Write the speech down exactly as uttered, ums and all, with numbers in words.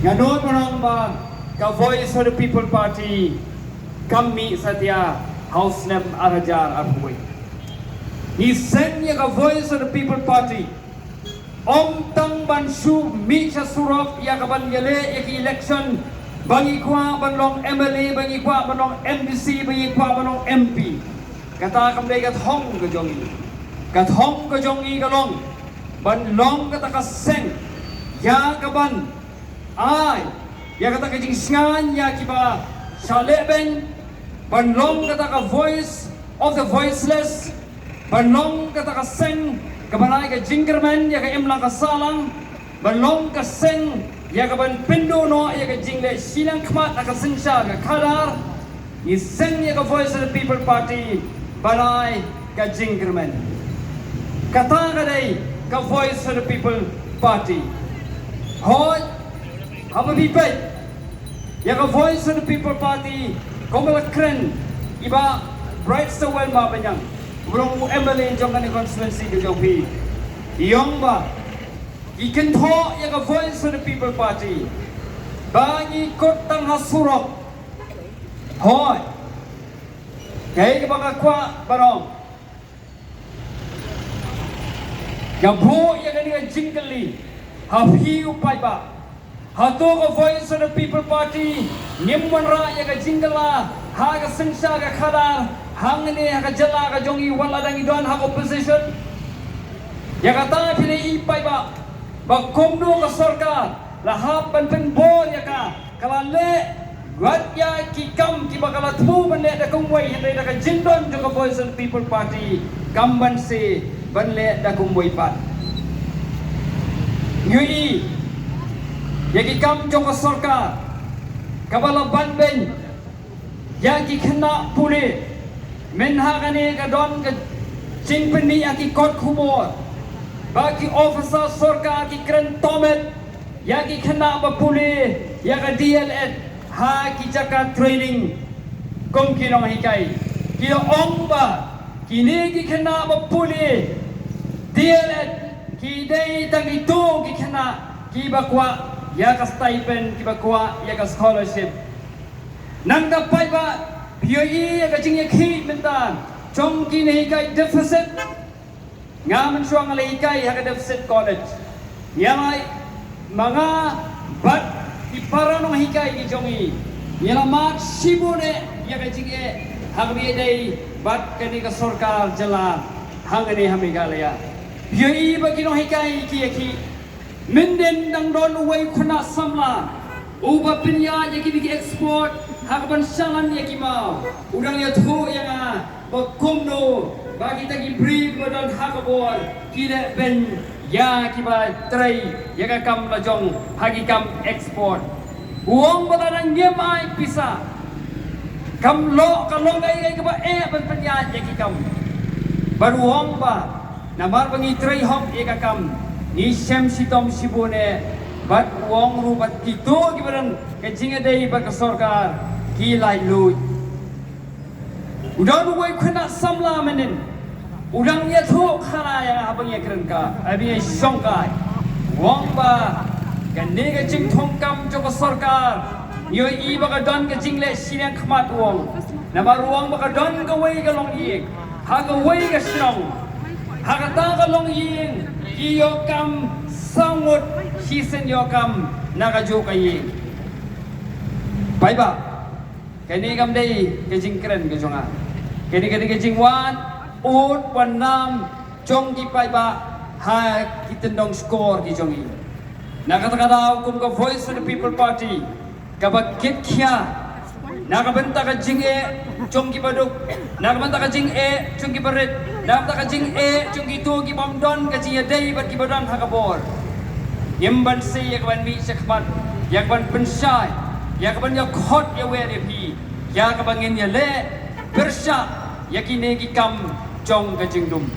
Nga nud ban ong ba ka Voice of the People Party kam mih satia ha u snem ar hajar arphew wei. Ngi seng ïa ka Voice of the People Party ym tang ban shu mih sha surok ïa ka ban ïaleh ïa ki election, ba ngi kwah ban long M L A, ba ngi kwah ban long M D C, ba ngi kwah ban long M P. Kata kam dei ka thong ka jong ngi. Ka thong ka jong ngi ka long ban long kata ka seng ïa ka ban ai ïa kata ka jingsngewthuh ïa kiba sha lehbeiñ, ban long kata ka voice of the voiceless, ban long kata ka seng kaban ai ka jingkyrmen ïa ka imlang ka sahlang, ban long ka seng ïa kaban pynduh noh ïa ka jingleh shiliang khmat ha ka synshar ka khadar. Ngi seng ïa ka Voice of the People Party ban ai ka jingkyrmen. Kata ka dei ka Voice of the People Party. Hooid, haba phi peit ïa ka Voice of the People Party, kumba la kren i Bah Brightstarwell Mawbyniang, uba long u M L A jong kane ka constituency ka jong phi, i ong ba ki kynthoh ïa ka Voice of the People Party ba ngi kut tang ha surok. Hooid, kaei kaba nga kwah ban ong, nga buh ïa kane ka jingkylli ha phi u paidbah. Hato ka Voice of the People Party ngim wanrah ïa ka jingkylla ha ka synshar ka khadar hangne ha ka jylla ka jong ngi, wat la dang ngi don ha ka opposition? Ïa kata phi la i paidbah ba kumno ka sorkar la hap ban pynbor ïa ka, ka la leh wat ïa ki kam kiba ka la thmu ban leh da kumwei, hynrei da ka jingdon jong ka Voice of the People Party kam banse ban leh da kumwei pat. Ngi ïohi ïa ki kam jong ka sorkar kaba la ban beiñ ïa ki khynnah pule. Mynta kane ka don ka jingpynmih ïa ki kot khubor ba ki officer sorkar ki kren tohmet ïa ki khynnah ba pule ïa ka D L Ed ha ki jaka training kum ki nonghikai. Ki ong ba kine ki khynnah ba pule D L Ed ki dei tang kito ki khynnah kiba kwah ïa ka stipend, kiba kwah ïa ka scholarship. Nangta paidbah, phi ïohi ïa ka jingïakhih mynta jong ki nonghikai deficit. Nga mynshuwa nga la hikai ha ka deficit college. Ngi la, ma nga bad ki para nonghikai ki jong ngi, ngi la mad shibun eh ïa ka jingeh ha kaba ïadei bad kane ka sorkar jylla hangne ha Meghalaya. Phi ïohi ba ki nonghikai ki ïakhih. Mynnin dang don uwei u khynnah samla uba pynïaid ïa kine ki export ha kaban shalan ïa ki maw, u dang ïathuh ïa nga ba kumno ba kita ki briew ba don ha ka bor ki leh beiñ ïa kiba trei ïa ka kam la jong ha ki kam export. U ong ba lada ngim ai pisa, kam long, ka long kaei kaei kaba eh ban pynïaid ïa ki kam. Bad u ong ba namar ba ngi trei hok ïa ka kam, ngi shem shitom shibun eh. Bad u ong ruh ba kito kiba don ka jingïadei bad ka sorkar ki laitluid. U don uwei u khynnah samla mynnin u dang ïathuh khana ïa nga haba ngi ïakren kai, haba ngi ïashong kai. U ong ba kane ka jingthung kam jong ka sorkar, ngi ïohi ba ka don ka jingleh shiliang khmat, u ong. Namar u ong ba ka don kawei ka longïing ha kawei ka shnong. Ha kata ka longïing ki ïoh kam saw ngut shisien ïoh kam na kajuh ka ïing. Paidbah, kane kam dei ka jingkren ka jong nga. Kane ka dei ka jingwan ud wan nam jong ki paidbah ha ki tyndong shkor ki jong ngi. Na kata ka daw kum ka Voice of the People Party kaba kit khia na ka bynta ka jingeh jong kiba duk, na ka bynta ka jingeh jong kiba rit, na ka bynta ka jingeh jong kito ki bym don ka jingïadei bad kiba don ha ka bor. Ngim banse ïa kaban mih shakhmat, ïa kaban pynshai, ïa kaban ïakhot ïawer ïa phi, ïa kaba ngin ïaleh pyrshah ïa kine ki kam jong ka jingdum.